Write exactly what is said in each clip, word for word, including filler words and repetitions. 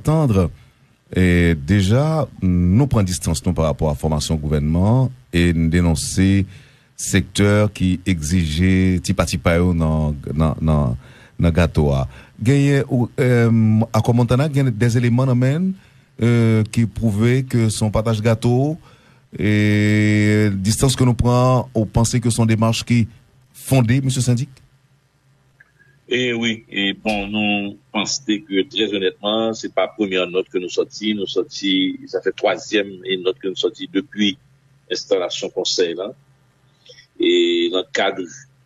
Tandre, e, deja, nou pran distans nou pa rapò a fòmasyon gouvènman an e n denonse sektè ki egzije tipa tipa yo nan, nan, nan, nan gato a. Genyen, ou, e, akò Montana gen dè eleman nan men l, e, ki pwouve ke se yon pataj gato, e distans ke nou pran, ou panse ke se yon demach ki fonde, mesye sendik? E wi, e bon, nou panse ke, trè onètman, se pa premyè nòt ke nou sòti, nou sòti, sa fè twazyèm e nòt ke nou sòti depi enstalasyon konsèy la. E nan kad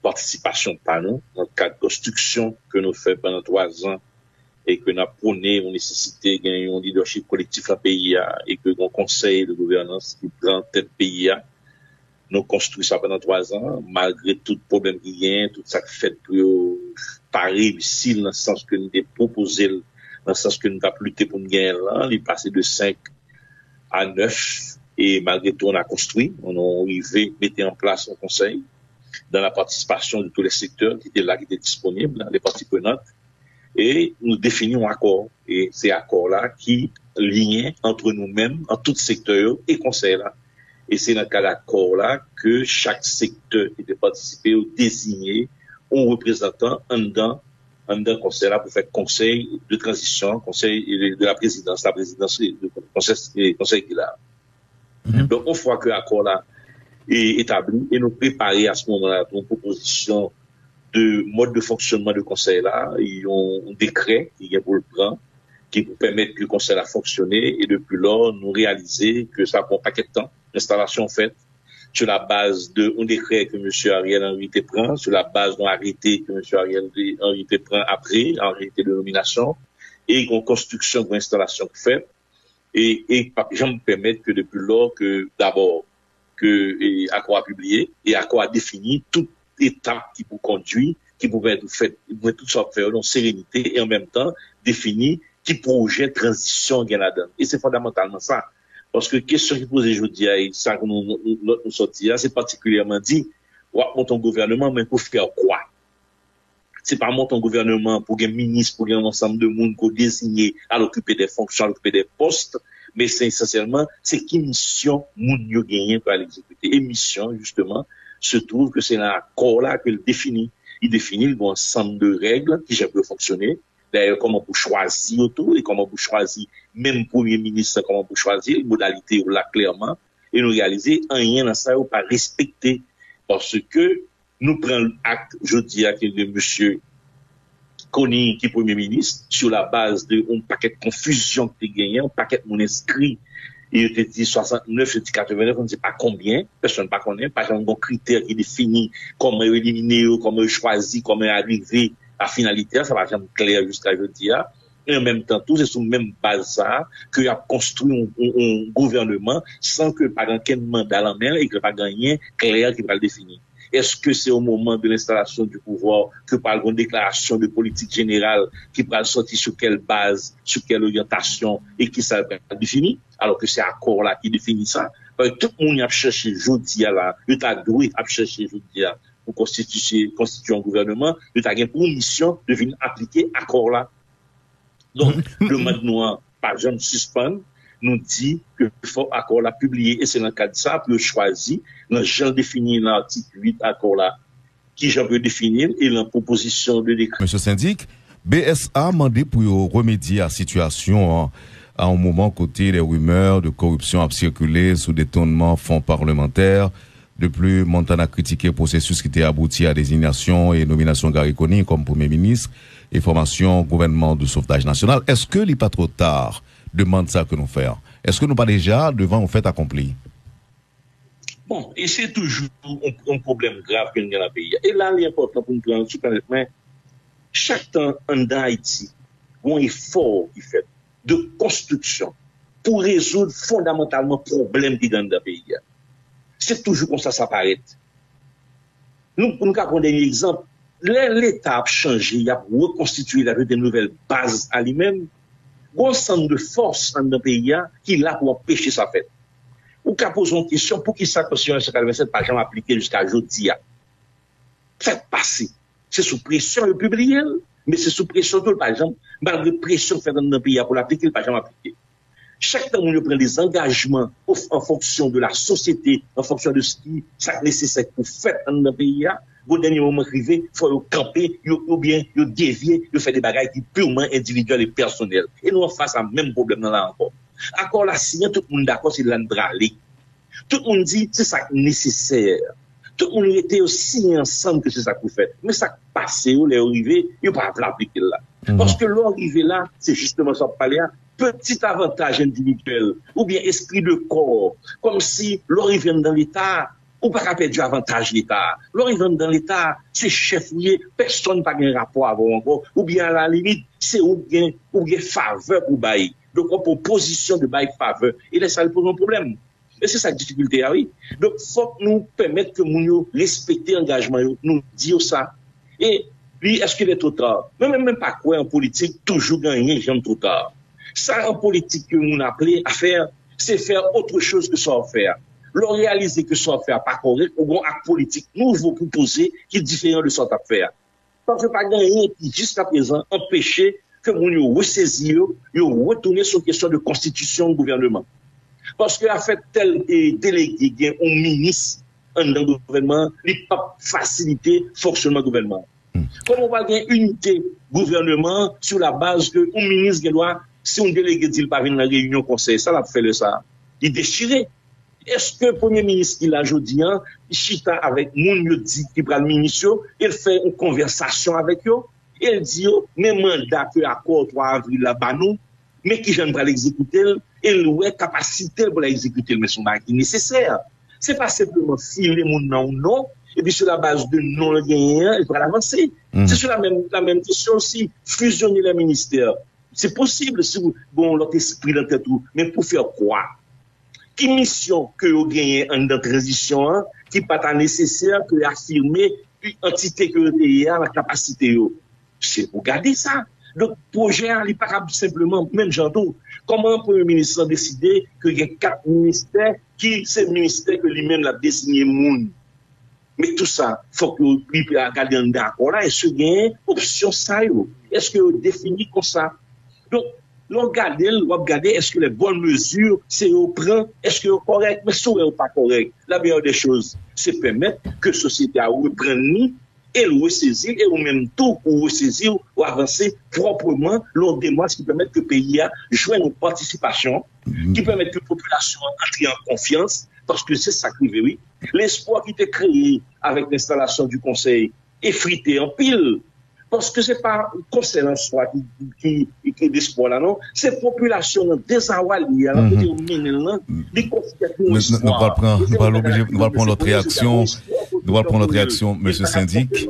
patisipasyon pa nou, nan kad konstriksyon ke nou fè pandan twa zan, e ke n ap pwone yon nesesite gen yon lidèchip kolektif nan peyi a, e ke gen yon konsèy de gouvènans ki pran tèt peyi a. Nou konstwi sa pandan twa zan, malgre tout pwoblèm ki genyen, tout sa k fèt pou yo pa reyisi l nan sans ke nou te pwopoze l, nan sans ke nou t ap lite pou n genyen l lan, li pase de senk a nèf, e malgre tou, nou konstwi, nou rive mete an plas yon konsèy dans la participation de tous les secteurs ki te la, ki te disponib, les parties prenantes, e nou defini yon akò. E se akò la ki lyen ant nou menm, ant tout sektè yo, e konsèy la. E se nan kad akò la ke chak sektè ki te patisipe yo deziye yon reprezantan anndan, anndan konsèy la pou fè konsèy de tranzisyon, konsèy de, de la prezidans, la prezidans de konsèy, konsèy ki la. Donk, yon fwa ke akò la e etabli, e nou prepare a se moman la yon pwopozisyon de mòd de fonksyònman de konsèy la, yon dekrè ki gen pou l pran, ki pou pèmèt ke konsèy la fonksyone, e depi lò, nou reyalize ke sa pran yon pakèt tan, enstalasyon fèt, sou la baz de yon dekrè ke mesye Ariel Henry te pran, sou la baz de yon arete ke mesye Ariel Henry te pran apre, arete de nominasyon, e yon konstriksyon pou enstalasyon ki fèt, e, e p ap janm pèmèt ke depi lò ke, dabò, ke, e, akò a pibliye, e akò a defini tout etap ki pou kondui, ki pou pèmèt ou fè, pou tout sa w ap fè yo nan serenite, e an menm tan, defini ki pwojè tranzisyon gen ladan l. E se fondamantalman sa. Paske kesyon ki poze jodi a, e sa ke nou, nou, nou, nou sòti a, se patikilyèman di, w ap monte yon gouvènman, men pou fè kwa? Se pa monte yon gouvènman pou gen minis, pou gen yon ansanm de moun ke w deziye al okipe de fonksyon, al okipe de pòs, men se esansyèlman, se ki misyon moun yo genyen pou al egzekite. E misyon, jisteman, se twouve ke se nan akò la ke l defini. Li defini, li gen yon ansanm de règ, kijan pou yo fonksyone. Dayè, kòman pou chwazi yo tou, e kòman pou chwazi menm premye minis la, kòman pou chwazi l, modalite yo la klèman. E nou reyalize, anyen nan sa yo pa respekte. Paske nou pran akte jodi a ke de mesye Conille ki premye minis, sou la baz de yon pakèt konfizyon ki te genyen, yon pakèt moun enskri, e yo te di swasantnèf, yo di katrevennèf, nou se pa konbyen, pèsonn pa konnen, pa janm gen yon kritè ki defini kòman yo elimine yo, kòman yo chwazi, kòman yo arive a finalite a, sa pa janm klè jiska jodi a. E an menm tan tou, se sou menm baz sa a ke y ap konstwi yon, yon, yon gouvènman san ke pa gen okenn manda nan men l e ke pa gen anyen klè ki pral defini. Èske se au moment de l'installation du pouvoir ke pral gen yon deklarasyon de politik jeneral ki pral sòti sou kèl baz, sou kèl oryantasyon e kisa l pral defini? Alò ke se akò la ki defini sa. Paske tout moun y ap chèche jodi a la, yo ta dwe ap chèche jodi a pou konstitye, konstitye yon gouvènman, yo ta gen pou misyon de vin aplike akò la. Donk, demann nou an pa janm sispann. Nou di ke fòk akò la pibliye, e se nan kad sa pou yo chwazi, nan jan l defini nan atik uit akò la, kijan pou yo defini l, e nan pwopozisyon de dekrè. Mesye Sendik, B S A mande pou yo remedye a sitiyasyon an, a yon moman kote de rimè de koripsyon ap sikile sou detònman fon palmantè. Depi Montana kritike pwosesis ki te abouti a dezinyasyon e nominasyon Garry Conille kòm premye minis e fòmasyon gouvènman de sovtaj nasyonal, èske li pa twò ta? Demann sa ke nou fè an, èske nou pa deja devan yon fèt akonpli? Bon, e se toujou yon, yon pwoblèm grav ke n gen nan peyi a. E la, li enpòtan pou n pran sou planèt, men chak tan anndan Ayiti, gen yon efò ki fèt de konstriksyon pou rezoud fondamantalman pwoblèm ki gen anndan peyi a. Se toujou konsa sa parèt. Nou, pou nou ka pran dènye egzanp, lè Leta ap chanje, y ap rekonstitye, y ap mete nouvèl baz a li menm, gen yon sanm de fòs anndan peyi a ki la pou anpeche sa fèt. Ou ka poze yon kesyon, poukisa Konstitisyon mil nèf san katrevennsèt pa janm aplike jiska jodi a? Sa k pase? Se sou presyon yo pibliye l, men se sou presyon tou l pa janm malgre presyon k fèt anndan peyi a pou l aplike, li pa janm aplike. Chak tan moun yo pran dezangajman an fonksyon de la sosyete, an fonksyon de sa k nesesè pou fèt anndan peyi a, gon dènye moman k rive, fò yo kanpe, yo, oubyen yo devye, yo fè de bagay ki pirman endividyèl e pèsonèl. E nou anfas a menm pwoblèm nan la ankò. Akò la siyen, tout moun dakò se la n prale. Tout moun di se sa k nesesè. Tout moun rete yo siyen ansanm ke se sa k pou fèt. Men sa k pase yo lè yo rive, yo pa vle aplike l la. Paske lè w rive la, se jisteman sa w ap pale a, petit avantaj endividyèl oubyen espri de kò, kòmsi lè w rive anndan Leta, ou pa ka pèdi avantaj Leta. Lè w rive anndan Leta, se chèf ou ye, pèsonn pa gen rapò avè w ankò, oubyen alalimit, se ou k gen, ou gen favè pou bay. Donk w ap pran pozisyon de bay favè. E lè sa l poze yon pwoblèm. E se sa k difikilte a, wi. Donk fòk nou pèmèt ke moun yo respekte angajman yo, nou di yo sa. E li, èske lè twò ta? Mwen menm, mwen pa kwè an politik toujou gen anyen janm twò ta. Sa an politik ke moun aple a fè, se fè otre choz ke sa w ap fè a. Lè w reyalize ke sa w ap fè a pa kòrèk, ou gon ak politik nouvo pou poze ki diferan de sa w t ap fè a. Paske pa gen anyen ki jiskaprezan anpeche ke moun yo resezi yo, yo retounen sou kesyon de konstitisyon gouvèneman. Paske afè tèl e delege gen yon minis anndan gouvènman an, li p ap fasilite fonksyonman gouvènman an. Kòman w pral gen inite gouvèneman an sou la baz ke yon minis gen dwa, si yon delege di l pa vin nan reyinyon konsèy, sa l ap fè lè sa a? Li dechire. Èske premye minis ki la jodi a chita avèk moun yo di ki pral minis yo, e l fè yon konvèsasyon avèk yo, e l di yo, men manda ke akò twa avril la ba nou, men kijan n pral egzekite l, e l wè kapasite l pou l egzekite l, men se yon bagay ki nesesè. Se pa senpleman file moun nan yon non, epi sou la baz de non l genyen an, li pral avanse. Se sou la menm, la menm kesyon osi, fuzyone lè ministè. Se posib si w gen yon lòt espri nan tèt ou, men pou fè kwa? Ki misyon ke yo genyen anndan tranzisyon an ki pa ta nesesè ke yo afime antite ke yo te ye a nan kapasite yo? Se pou gade sa. Donk, pwojè a, li pa kab senpleman, menm jan tou, kòman premye minis lan deside ke gen kat ministè ki se ministè ke li menm l ap deziye moun? Men tou sa, fòk yo li gade anndan akò la, èske genyen opsyon sa yo? Èske yo defini konsa? Donk, lè w gade l, w ap gade èske les bonnes mesures, se yo pran, èske yo kòrèk? Men si w wè yo pa kòrèk, la meilleure des choses, se pèmèt ke sosyete a reprann li, e l resezi l, e ou menm tou, ou resezi w, ou avanse pwòpman, lè yon demach ki pèmèt ke peyi a jwenn yon patisipasyon, ki pèmèt ke popilasyon an antre an konfyans, paske se sa k rive, wi. Lespwa ki te kreye avèk lenstalasyon di konsèy efrite anpil. Paske se pa konsèy an swa ki, ki, ki lespwa la, non. Se popilasyon an dezawale a, nan kote yo mennen l lan, li konsidere kòm yon lespwa. Nou pral pran, nou pral oblije, nou pral pran lòt reyaksyon. Nou pral pran lòt reyaksyon, mesye Sendik.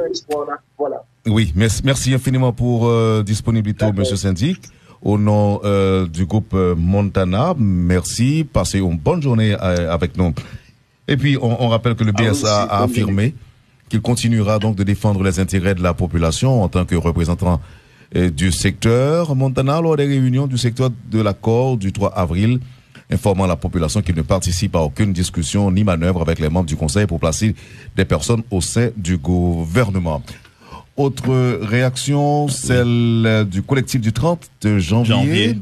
Wi, mèsi, mèsi enfiniman pou euh, disponibilite w, mesye Sendik. Au nom euh, du groupe euh, Montana, merci. Passez une bonne journée euh, avec nous. Et puis, on, on rappelle que le B S A a affirmé qu'il continuera donc de défendre les intérêts de la population en tant que représentant euh, du secteur Montana lors des réunions du secteur de l'accord du trois avril, informant la population qu'il ne participe à aucune discussion ni manœuvre avec les membres du Conseil pour placer des personnes au sein du gouvernement. Autre réaction, celle du collectif du trente janvier.